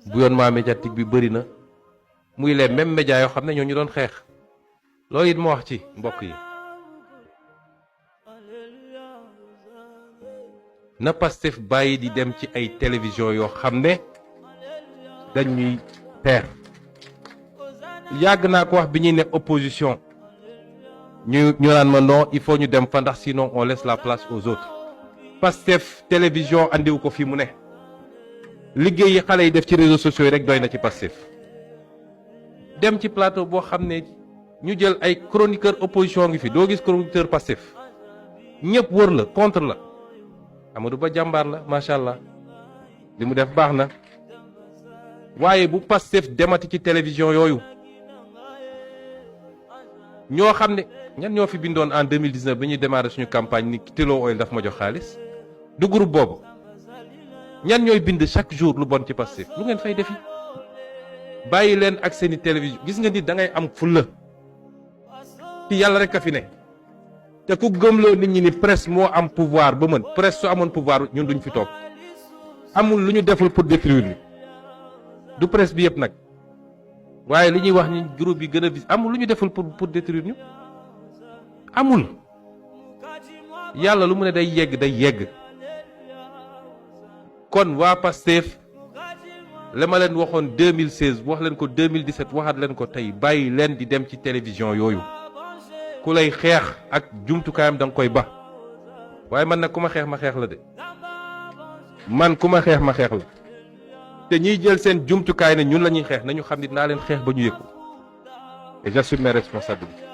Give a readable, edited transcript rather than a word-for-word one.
bouillonnement médiatique bi bëri na muy les mêmes médias yoo xam ne ñoo ñu doon xeex loolu it ma wax ci mbokk yi na Pastef bàyyi di dem ci ay télévision yoo xam ne dañuy teer yàgg naa ko wax bi ñuy nekk opposition ñu naan ma non il faut ñu dem fa ndax sinon on laisse la place aux autres Pastef télévision andiwu ko fii mu ne liggéey yi xale yi def ci réseaux sociaux yi rek doy na ci Pastef dem ci plateau boo xam ne ñu jël ay chroniqueur opposition ngi fi doo gis chroniqueur Pastef ñëpp wër la contre la Amadou Ba jàmbaar la macha allah li mu def baax na waaye bu Pastef demati ci télévision yooyu ñoo xam ne ñan ñoo fi bindoon en 2019 bi ñuy démarrer suñu campagne ni Tullow Oil daf ma jox xaalis du groupe boobu ñan ñooy bind chaque jour lu bon ci Pastef lu ngeen fay defi bàyyi leen ak seeni télévision gis nga nit da ngay am fulla ci yàlla rek a fi ne te ku gëmloo nit ñi ni presse moo am pouvoir ba mën presse su amoon pouvoir ñun duñ fi toog amul lu ñu deful pour détruire ñu du presse bi yëpp nag waaye li ñuy wax ni groupe yi gën a vis amul lu ñu deful pour détruire ñu amul yàlla lu mu ne day yegg kon waa Pastef la ma leen waxoon 2016 wax leen ko 2017 waxaat leen ko tey bàyyi leen di dem ci télévision yooyu ku lay xeex ak jumtukaayam da nga koy ba waaye man nag ku ma xeex ma xeex la de man ku ma xeex ma xeex la te ñiy jël seen jumtukaay ne ñun la ñuy xeex nañu xam ni naa leen xeex ba ñu yëg ko et j'assume mes responsabilités